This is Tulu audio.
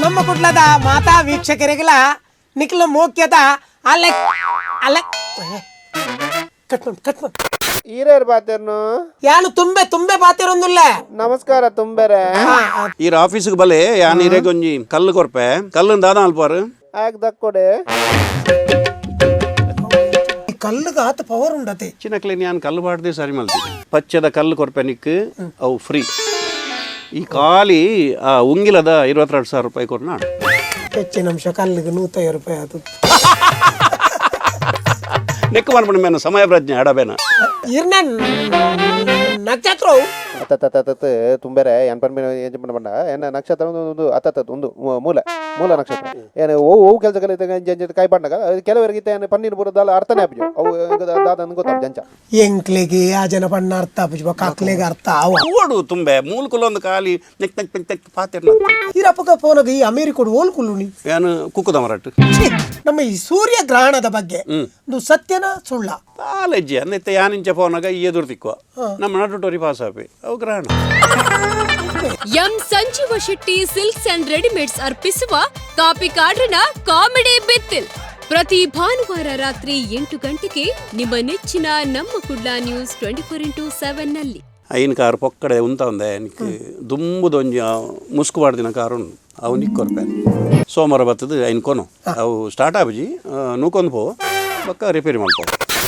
ನಮ್ಮ ಕುಡ್ಲದ ಮಾತಾ ವೀಕ್ಷಕರಿಗೆಲ್ಲ ನಿಖಿಲ ಮೋಕ್ಯದ ಅಲೆಕ್ ಅಲೆಕ್ ಕಟ್ ಮಾಡು, ಕಟ್ ಮಾಡು. ಈರೇರ್ ಬಾತೇರ್ನು? ಯಾನು ತುಂಬೆ ತುಂಬೆ ಬಾತಿರೊಂದುಲ್ಲ. ನಮಸ್ಕಾರ ತುಂಬೆರೆ. ಈರ್ ಆಫೀಸ್ಗೆ ಬಲೆ, ಯಾನ್ ಇರೆಗ್ ಒಂಜಿ ಕಲ್ಲು ಕೊರ್ಪೆ. ಕಲ್ಲುನ್ ದಾದ ಅಲ್ಪಾರು? ಆಗ್ ದಕ್ಕೊಡೆ. ಈ ಕಲ್ಲುಗ ಆತ ಪವರ್ ಉಂಡತೆ. ಚಿನ್ನಕ್ಲೆ ಯಾನ್ ಕಲ್ಲು ಪಾಡ್ದೆ ಸರಿ ಮಲ್ತಿ. ಪಚ್ಚದ ಕಲ್ಲು ಕೊರ್ಪೆ ನಿಕ್, ಅವು ಫ್ರೀ. ಈ ಖಾಲಿ ಆ ಉಂಗಿಲದ 22,000 ರೂಪಾಯಿ ಕೊರ್ನಾಡು. ಹೆಚ್ಚಿನ ಅಂಶ ಕಲ್ಲಿಗೆ 150 ರೂಪಾಯಿ ಅದು. ನೆಕ್ ಮನ್ಪುಂಡು ಮೇನ ಸಮಯ ಪ್ರಜ್ಞೆ ಅಡಬೇನ. ಇರ್ನ ನಕ್ಷತ್ರವು ಅತ್ತತ್ತ ತುಂಬೆರೆ, ಏನ್ ಪನ್ಪಿನ ಏನ್ ಪಂಡ ಪಂಡ ಏನ ನಕ್ಷತ್ರ ಒಂದು ಒಂದು ಅತ್ತತ್ತ ಒಂದು ಮೂಲ ಮೂಲ ನಕ್ಷತ್ರ. ಏನು ಓ ಓ ಕೆಲಸ ಕಲಿತ ಕಾಯಿ ಪಂಡಗ ಕೆಲವರಿಗೆ ಇತ್ತೆ ಏನು ಪನ್ನೀರ್ ಬುರದಾಲ ಅರ್ಥನೇ ಆಪಿಜು. ಅವು ದಾದ ಗೊತ್ತಾಪ ಜಂಚ. ಎಂಕ್ಲೆಗೆ ಆ ಜನ ಪಣ್ಣ ಅರ್ಥ ಆಪುಜಿ, ಬೊಕ್ಕ ಅಕ್ಲೆಗೆ ಅರ್ಥ ಆವ. ತೂವಡು ತುಂಬೆ, ಮೂಲ್ಕುಲೊಂದು ಖಾಲಿ ನೆಕ್ ನೆಕ್ ನೆಕ್ ನೆಕ್ ಪಾತೆರ್ನ. ಈರಪ್ಪಗ ಪೋನಗ ಈ ಅಮೇರಿಕೋಡು ಓಲ್ ಕುಲ್ಲುನಿ? ಯಾನು ಕುಕ್ಕುದ ಮರಟ್ಟು. ಛೀ, ನಮ್ಮ ಈ ಸೂರ್ಯ ಗ್ರಹಣದ ಬಗ್ಗೆ ಇದು ಸತ್ಯನ ಸುಳ್ಳ? ಕಾಲೇಜಿ ಅಂದಿತ್ತೆ. ಯಾನಿಂಚ ಪೋನಾಗ ಈ ಎದುರು ತಿಕ್ಕುವ ನಮ್ಮ ನಡುಟೋರಿ ಪಾಸ್ ಆಪಿ, ಅವು ಗ್ರಹಣ. M Sanjeeva Shetty silks and readymades ಅರ್ಪಿಸುವ ಕಾಪಿಕಾಡ್ರನ ಕಾಮಿಡಿ ಬಿತ್ತಿಲ್ ಪ್ರತಿ ಭಾನುವಾರ ರಾತ್ರಿ 8 ಗಂಟೆಗೆ ನಿಮ್ಮ ನೆಚ್ಚಿನ ನಮ್ಮ ಕುಡ್ಲ ನ್ಯೂಸ್ 24x7 ನಲ್ಲಿ. ಐನ್ ಕಾರ್ ಪೊಕ್ಕಡೆ ಉಂತ ಒಂದೆ. ನಿಕ್ ದುಂಬುದೊಂಜಿ ಮುಸ್ಕು ಪಾಡ್ದಿನ ಕಾರ್ ಉಂಡು, ಅವು ನಿಕ್ ಕೊರ್ಪೆ. ಸೋಮವಾರ ಬತ್ತದ ಐನ್ ಕೊನು. ಅವು ಸ್ಟಾರ್ಟ್ ಆಪುಜಿ, ನೂಕೊಂದು ಪೋ, ಬೊಕ್ಕ ರಿಪೇರಿ ಮಲ್ಪೋ.